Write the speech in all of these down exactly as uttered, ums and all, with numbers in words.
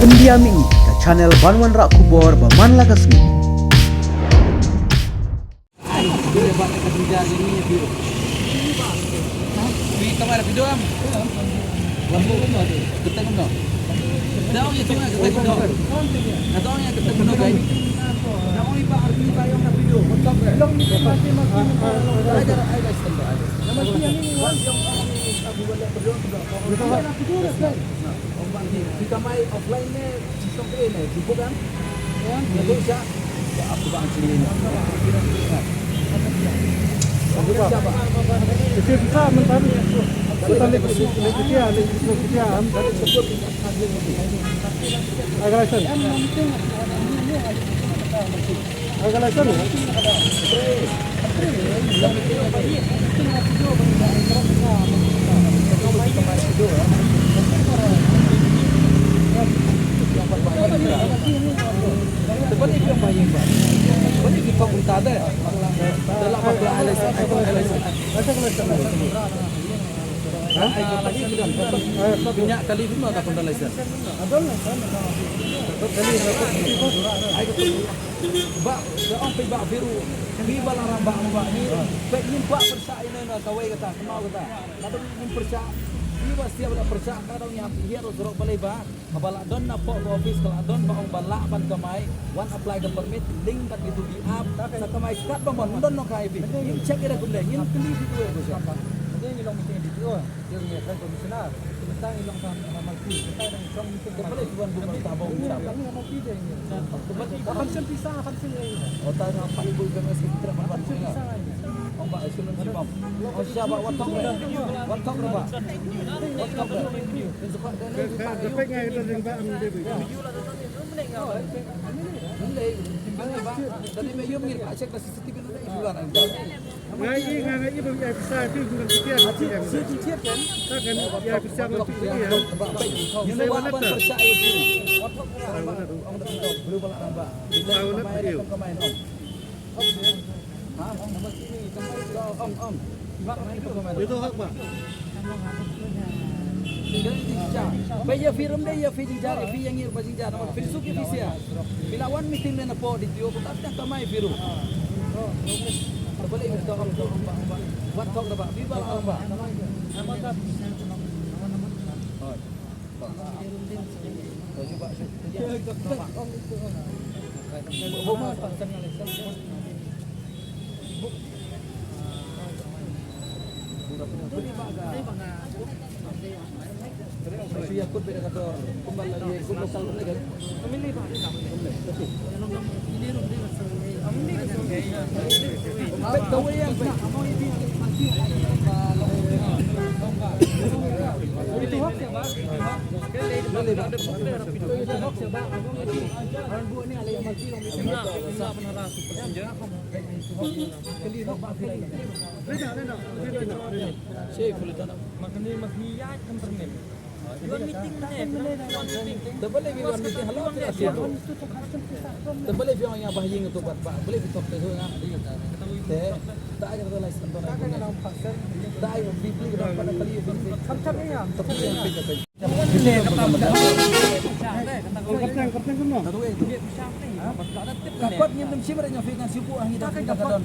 India Mih, ka channel ban wanrah khubor ba man la ka sngi. Kita mai offline ne, sistem ke ne, buku kan? Ya, itu siya. Ya, aku bang sini. Itu bisa mentan. Kita lagi kita lagi kita am. Agalasan. Agalasan. Ba da ong phi ba phi ruh, phi ba la rangbah ba ni, phi ngim kwah pyrshah ïa kawei kata, kynmaw kata. Lada ngim pyrshah, phi ba stia ba la pyrshah, ka dang ïa phi ïa ruh surok balei ba, haba la don na pok ka office ka la don ba ong ba lah ban kamai, wan apply ka permit, link kat gitu di app, sa kamai kat ba mon, don no kai phi. Ngim check ïa kumne, ngim kylli phi tu ko sha. Ngi long meeting di tu, ngi kan commissioner, kita ngi long kan malti, kita dang shong meeting. Ka balei phi wan bun ta ba ong ta ba. Kan sen pisa, kan sen. Ota nga pa ibu kan sen pisa. Ong ba, ïa shu nang sibam. Ong sha ba, wat thok re. Wat thok re ba. Wat thok re. Kan suka da le. Nang le, nang le ba. Tadi me yum ngir ba check da C C T V na da ibu kan. Ngai i, ngai i ba ïa pisa tu, nang pisa. Kan ïa pisa ba tu ïa. Nang le ba ban percaya diri. Wat thok re ba. Ong da thok. Belum ba la ba. Bila kamai, kamai, ong. Ba ïa phi rum dei ïa phi jingjar, ïa phi jingjar namar phi suk ïa phi sia. Phi la wan meeting ne na pok D T O, ko kat ka kamai phi rum. Ka balei phi tok, tok, tok, tok, tok. Wan tok da ba, phi ba la ong ba. Hoi. Ka kot ngim dum shim re ïa phi kan shu buh hangne da ka don.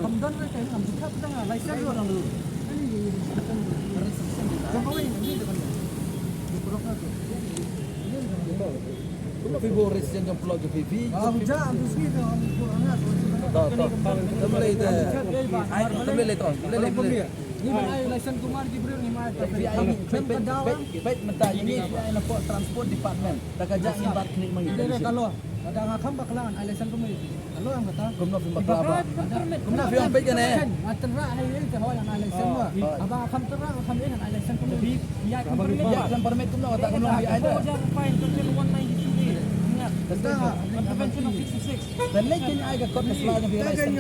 Phi buh resident jong phi lok jong phi phi. Tam lei te. Ai tam lei le to. Tam lei le. Ni ban ai license kumar Jibril ni mai. Phi ai ni phi phi phi mynta ni phi ai na pok transport department. Ta ka jaka ngi bat khlieh ma ngi. Ïa ka lo. Lada nga kham bakla ngan ai license kumne. Ka lo em kata. Kumno phim bakla ba. Kumno phim peit kane. Nga tynrah ha ïing te hoi ngan ai license ba. Haba nga kham tynrah nga kham ïeng ngan ai license kumne. Ïa khlem permit kumno kata kumno phi ai te. Kata. Te lei kin ai ka kot ka sla jong phi ai license.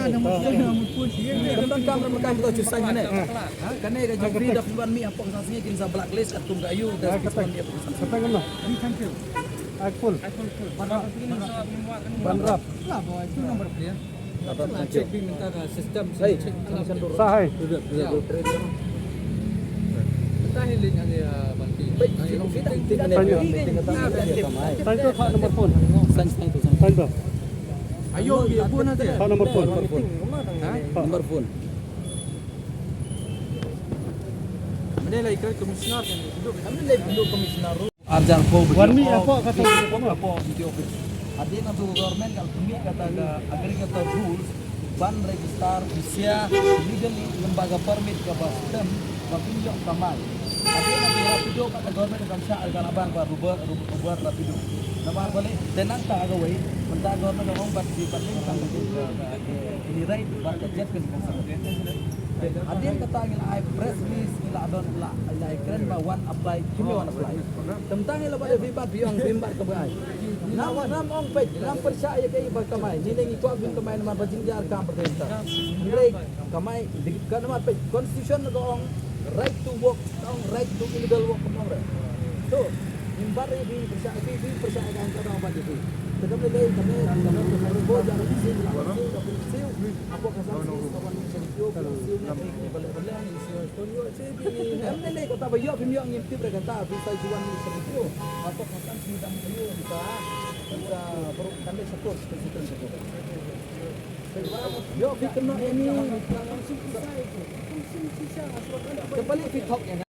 Kam don kam ram kam to chu sign kane. Ha kane ka jong phi da phi wan mih hapoh ka sngi kin sa blacklist katkum ka aiu te phi wan mih hapoh ka sngi. Kata kumno. Thank you. Ai full. Ban rap. Ban rap. La boy, tu number player. Check bi mynta ka system. Sa hai. Mynta hi link ani, ah, ban pi. Saiñ to. Saiñ to, ha number phone. Saiñ to. Ayo, ye bun ate. Ha number phone. Number phone. Ha? Number phone. Mane la ikrar commissioner kan. Mane la ikrar commissioner. Arjan ko. Wan mi apo kata. Apo video. Hadien hato government ka pynmih kata ka agriculture rules ban register bishar legally lem bad ka permit kaba stem ba kin ïoh kamai. Hadien hato Rapido kata government kam shah ka la ban ba Uber, Uber Rapido. Namar balei te nangta kawei mynta government ka ong bad ki bad link kam ini right bad ka jet kan kan. Hadien kata ngi la ai press release, ngi la don, la, la ai kren ba wan apply, kim wan apply. Tymtang ngi la ba da bimbat biong bimbat ka ba ai. Nam nam ong peit, nam pyrshah ïa kaei ba kamai. Ngi ne ngi kwah bun kamai namar ba jingjia kam pyrshah. Ngi lei kamai di ka namar peit constitution ka ong right to work, ka ong right to illegal work, ka ong right. So, ngi bar ïa bi pyrshah, bi bi pyrshah ïa ka ong ka ong ba di bi. Te kam lei kam lei kam lei ko ja bi si, si, si. Apo ka sa si ka wan ni sha di ko si ne ni ba le ba le ni si. Em ne ne kata ba ïoh phim ïoh ngim tip re kata, phi sa juan ni sa video. Ato kata si dang video ni sa, sa baru kan dei satu, satu, satu. Ïoh phi kena ini. Kembali phi thok ya.